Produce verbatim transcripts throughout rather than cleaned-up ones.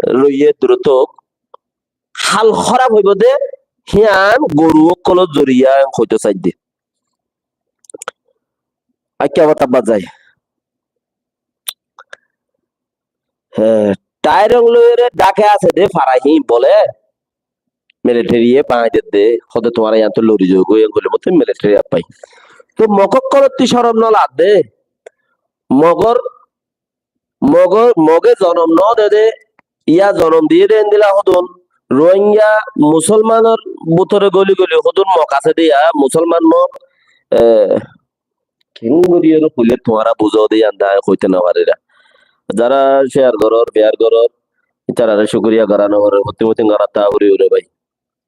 roiyé durot ók, hál hóraf óibo dé, híyan goru ókkolór zoriya hoitó saidde. Aikká hotá bad zai. Hé, Tairong loiyóre dháke asé dé fara hín bóle, militariye bañdí dedde, hóde tuáñra yíanttú lori zogói, en hoilé bóle militari abbái. Tó Mog ókkolóttu corom no ladde. Mogor, Mogor, Moge zonom no dede, yá zonom diyé dé endilla hodún. Rohingya musolmanor bútore goli goli hodún Mog asé dé yá, musolman Mog, e, Keéngorí ere hoilé tuáñra buzó de yían dé aññí hoité nofarír. Zará share gorór, bear gorór, ítararé cúkuriya gorá noforé, fottí fottí gorá tá foribo re bái.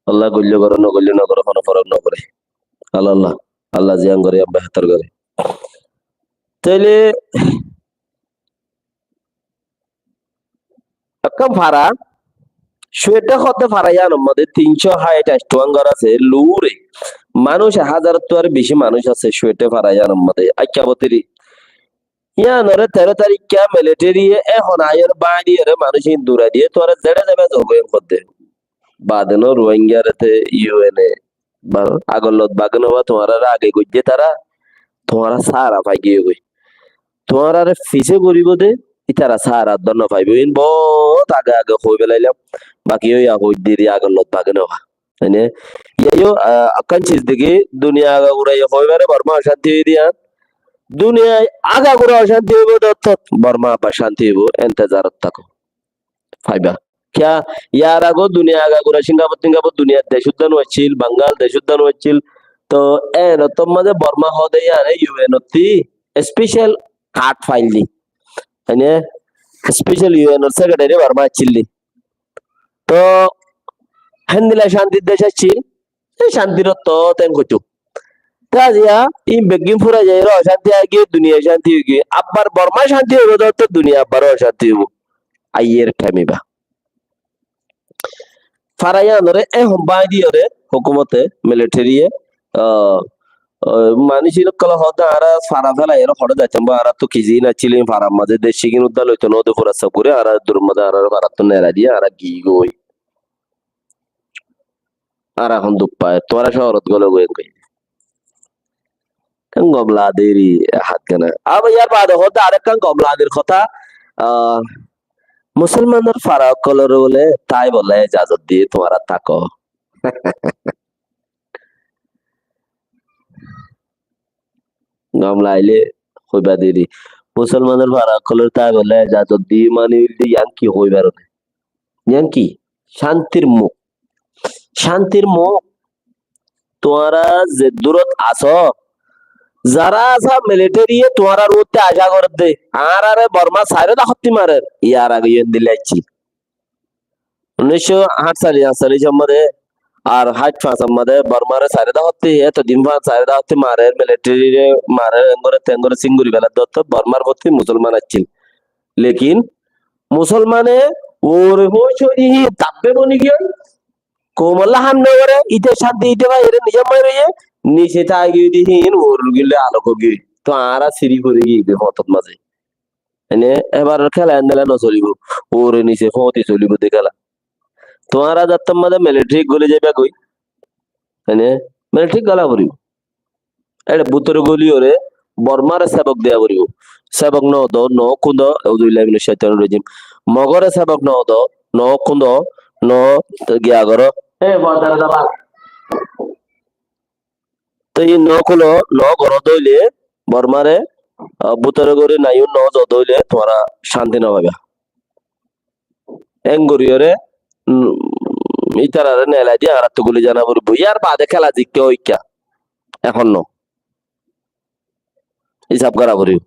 Allah goillé goró, nogoillé nogoró, honó forok noforé. Allah, Allah, Allah ziyán goré yían behétor goré. Tóile ekkán fara, Cuete hoódde fara yíanor mazé tin có háit aictó án gór asé, luure. Manúic ek házarottú ar beci manúic asé Cuete fara yíanor mazé. Aikká botiri. Yíanoré teró tarikká militariye ehón aiyóre báñgi diyóre manúic ín durai diyé, tuáñra zeçé zaiba zogói hoódde. Baade no Ruáingaré te U N e Ba, agor lot bagé no ba, tuáñrare age goijjé tará, tuáñra sára fai giyói. Tuáñrare fisé goríbo de, ítara sára dór no faibo. Iín boóut age age hoói félailam. Baki óiya hoóidde ri agor lot bagé no ba. Mane, yíayo, ah, ekkán ciz deki, duniya agaguraye hoói fare Bormá ocánti óiye de yían. Duniyai agagura ocánti óibo de ottót Bormá abbar cánti óibo, entezarot táko. Faiba. Kiyá, yar age duniya agagura Singapur Tingapur duniyar dec uddá no accíl, Bangal dec uddá no accíl. Toh, enottór mazé Bormá hoóde yíane U N ottú special card fail di. Mane, special U N or secretary Bormá accíl di. Toh, héndilla cántir dec accíl. E cántir ottót en hoitó. Te aziya ín beggín fúrai zaiyóre ocánti aigiyói, duniya cánti óigiyói. Abbar Bormá cánti óibo de ottót duniya abbar ocánti óibo. Aiyér thaim ibá. Fara yíanoré ehón báñgi diyóre hókumote, militariye, ah, ah, manúic ín ókkole hoódde añára fara félai ere hoçé zaitam bo, añárattú kizí naccíl, ín farar mazé dec cígin uddá loito no de fura saf gorí, añára duror mazé añára farattú nerai diyé, añára giyí goi. Ar ehón duk fai, tuáñra cóorot gólo goi engori. Ekkán gom lage dé ri, e hátgana. Abar yar baade hoódde arekkán gom lage dé ri hotá, ah, musolmanor fara ókkolore bóle táibolla ejazot diyé, tuáñra táko. Gom laile hoiba deri. Musolmanor fara ókkolore táibolla ejazot di mani óilde yían ki hoibar ode? Yían ki? Cántir muk. Cántir muk. Tuáñra ze durot asó, zará asá militariye tuáñrar uore acá gorédde. Añárare Bormá sairó dahottí marer. Yar age yó endilla aiccíl. Unícco añctalic añctalic or mazé ar háit fañs or mazé Bormáre sairó dahottí, eto din fañs sairó dahottí marer, militaryre marer, engore tengore singori felar dóttor Bormár fottí musolman accíl. Lekin musolmane uore hoói sóri hí dabbe boni giyói, koumolla ham no gore, ite cánti ite faiyóre nize mai roiye, nize táigiyói de híin uore gille alok óigiyói. Toh añára siri fori giyói de fotót mazé. Ene, ebar kéla endilla no solibo. Uore nise fóñti solibo de kéla. Tuáñra zattór mazé militari goli zaiba goi. Ene, militari gola foribo. Ere bútore goli ore Bormáre sebok deya foribo. Sebok no do, no kundo, auzubillahi minash shaitanir rajim. Mogore sebok no do, no kundo, no giya goro. E, bordar daba. Te híin no kúlo, no goró de óile, Bormáre, ah, bútore gorí naiyún no zo de óile, tuáñra cánti no faiba. Engorí ore, um, ítarare neelai di añárattú guli zana foribo. Yar baade kéla zikká óikka. Ehón no. Hísab gora foribo.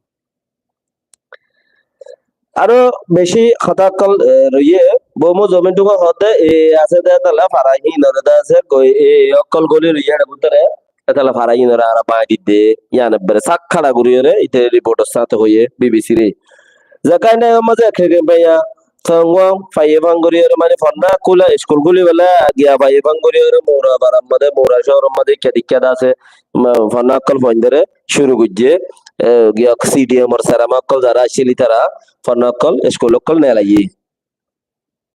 Aró beci hotá ókkol, e, roiyé, bóumo zomin tuka hoódde, e, asé de, etalla fara híinore de asé, goi, e, ókkol goli roiyé ere bútore, etalla fara híinore añára báñgi didde, yían ebbere sak hára goríyore, ite riportor sáñte hoiyé, B B C re. Zakain daimor mazé ek sekend faiya, Songwon, faiye fán goríyore, mani fonná kúla, iskul kúli bela, giya faiye fán goríyore, Moura farar mazé, Moura cóoror mazé, ikká dikká de asé, ma, fonná ókkol foindóre, cúru goijjé, e, giyók C D M or serama ókkol zará accíl ítara, fonná ókkol, iskul ókkol neelaiyé.